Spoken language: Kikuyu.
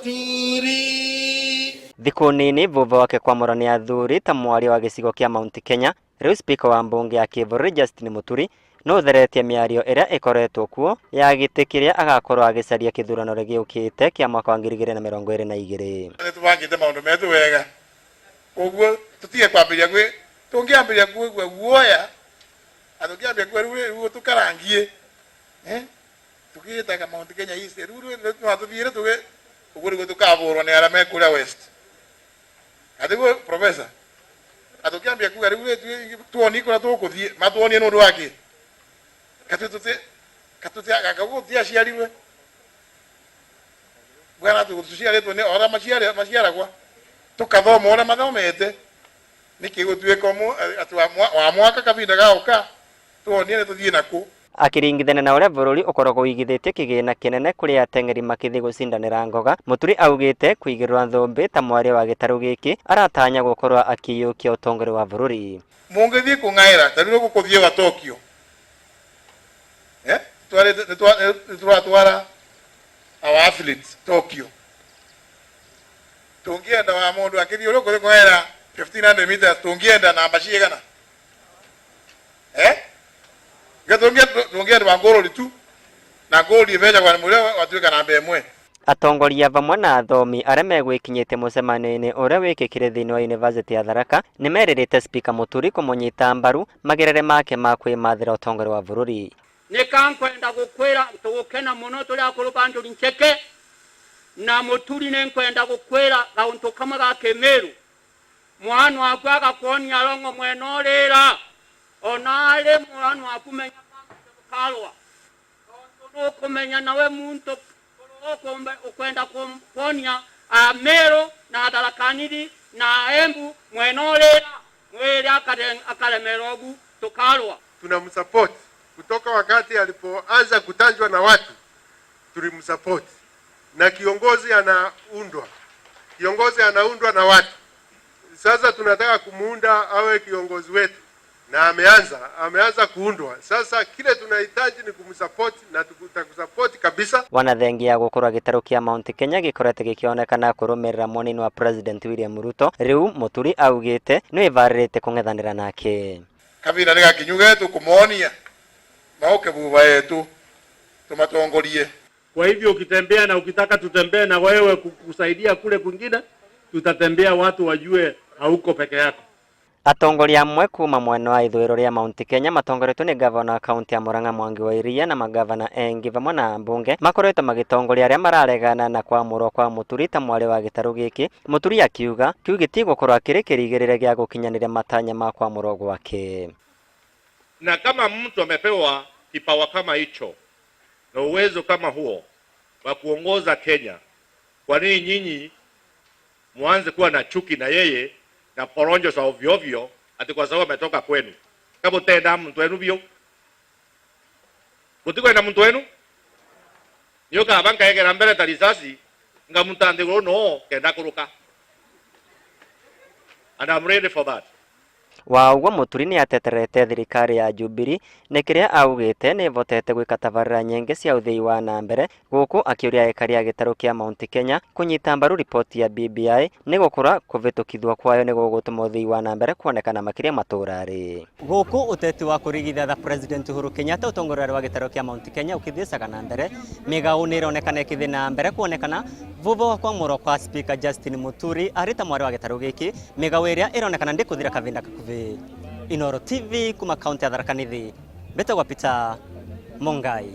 Muturi. Thikũ nini vuvha wake kwamũrwo nĩ athuri ta mwaria wa gĩcigo kĩa Mount Kenya, rĩu spika wa mbunge ya kĩbũrũri Justin Muturi nũtheretie mĩario ĩrĩa ĩkoretwo kuo ya gĩtĩ kĩrĩa agakorwo agĩcaria kĩthurano gĩũkĩte kĩa mwaka wa 2022. Nĩ tũbangĩte maũndũ metu wega, koguo tũtige kwambĩrĩria gwĩ tũngĩambĩrĩria kuigua guoya atũngĩambia kuigua rĩu rĩu tũkarangie, eh, tũgĩtaga Mount Kenya East rĩu no tũthiĩre tũge ũguo nĩguo tũkabũrwo nĩ arĩa me kũrĩa West, atiguo professor? Atũngĩambia kuga rĩu tuonie kũrĩa tũkũthiĩ, matuonie nĩ ũndũ wa kĩ katũtiaciarirwe bwana, tũciarĩtwo nĩ ũrĩa maciaragwa, tũkathoma ũrĩa mathomete, nĩkĩ gũtuĩka atĩ wa mwaka kabinda gaũka tuonie nĩ tũthiĩ nakũ. Akĩringithania na ũrĩa bũrũri ũkoragwo ũigithĩtie kĩgĩna kĩnene kũrĩ ateng'eri makĩthiĩ gũcindanĩra ngoga, Muturi augĩte kũigĩrĩrwo thũmbĩ ta mwaria wa gĩtarũ gĩkĩ aratanya gũkorwo akĩiyũkia ũtongoria wa bũrũri. Mũngĩthiĩ kũng'aĩra ta rĩu gũkũthiĩ wa Tokyo, eh, nĩ tũratwara our athletes Tokyo, tũngĩenda wa mũndũ akĩthiĩ ũrĩa ũkũthiĩ kũng'aĩra 1500 meters, tũngĩenda namba cigana, eh, tũngĩenda wa ngũrũri tu na ngũrũri ĩbejagwo nĩ mũrĩa watuĩka namba 1. Atongoria vamwe na athomi arĩa megwĩkinyĩtie mũcemanio-inĩ ũrĩa wĩkĩkire thĩinĩ wa University ya Tharaka nĩmerĩrĩte Spika Muturi kũmũnyita mbaru magerere make ma kwĩmathĩra ũtongoria wa bũrũri. Nikankwenda gukwira tugukena muno turi akuru ba Njuri Ncheke na Muturi, ninkwenda gukwira gauntu kamwe ga kimiru, mwana waku agakuonia rongo mwena urira ona ari mwana waku, menya karwa tondu nukumenya nawe muntu ukwenda kuonia Ameru na Tharaka-Nithi na Embu mwena urira mwiri akaremera ogu tukarwa. Tunamsupport kutoka wakati alipoanza kutajwa na watu, tulimsupport. Na kiongozi anaundwa, kiongozi anaundwa na watu. Sasa tunataka kumuunda awe kiongozi wetu, na ameanza kuundwa. Sasa kile tunahitaji ni kumsupport na tutakusupport kabisa. Wanathengia gukorwo gĩtarũ kĩa Mount Kenya gĩkoretwo gĩkĩonekana kũrũmĩrĩra mũnini wa President William Ruto, rĩu Muturi augĩte nĩwĩvarĩrĩte kũng'ethanĩra nake. Kabinda nĩ gakinyu getu kũmonia maũke vuva yetu tumatongorie. Kwa hivyo ukitembea na ukitaka tutembee na wewe kukusaidia kule kwingine, tutatembea watu wajue hauko peke yako. Atongoria amwe kuma mwena wa ithũĩro rĩa Mount Kenya matongoretio nĩ gavana wa kaunti ya Murang'a Mwangi wa Iria na magavana engi vamwe na mbunge makoretwo magĩtongoria arĩa mararegana na kwamũrwo kwa Muturi ta mwarĩ wa gĩtarũ gĩkĩ, Muturi akiuga kĩu gĩtigũkorwo kĩrĩ kĩrigĩrĩria gĩa gũkinyanĩria matanya ma kwamũrwo gwake. Na kama mtu amepewa kipawa kama hicho na uwezo kama huo wa kuongoza Kenya, kwa nini nyinyi muanze kuwa na chuki na yeye na poronjo za ovyo ovyo ati kwa sababu ametoka kwenu? Kama utenda mtu wenu bio gutikwenda muntu wenu niukaba nkaegera mbere ta risasi ngamutandĩrwo no kenda kuruka, and I'm ready for that. Wa ũguo Muturi nĩ ateterete thirikari ya Jubilee nĩ kĩrĩa augĩte nĩ ĩvotete gwĩka tabarĩra nyingĩ cia ũthii wa na mbere, gũkũ akĩũria aikari a gĩtarũ kĩa Mount Kenya kũnyita mbaru riboti ya BBI nĩ gũkorwo kũvĩtũkithwo kwayo nĩ gũgũtũma ũthii wa na mbere kuonekana makĩria matũũra-rĩ. Gũkũ ũteti wa kũrigitha President Uhuru Kenyatta ũtongoria wa gĩtarũ kĩa Mount Kenya ũkĩthiĩcaga na mbere, mĩgaũ nĩ ĩronekana ĩkĩthiĩ na mbere kuonekana vuvha wa kwamũrwo kwa Speaker Justin Muturi arĩ ta mwarĩ wa gĩtarũ gĩkĩ, mĩgaũ ĩrĩa ĩronekana ndĩkũthira kavinda gakuhĩ. Inooro TV kuma kaunti ya Tharaka Nithi, mbĩtagwo Peter Mungai.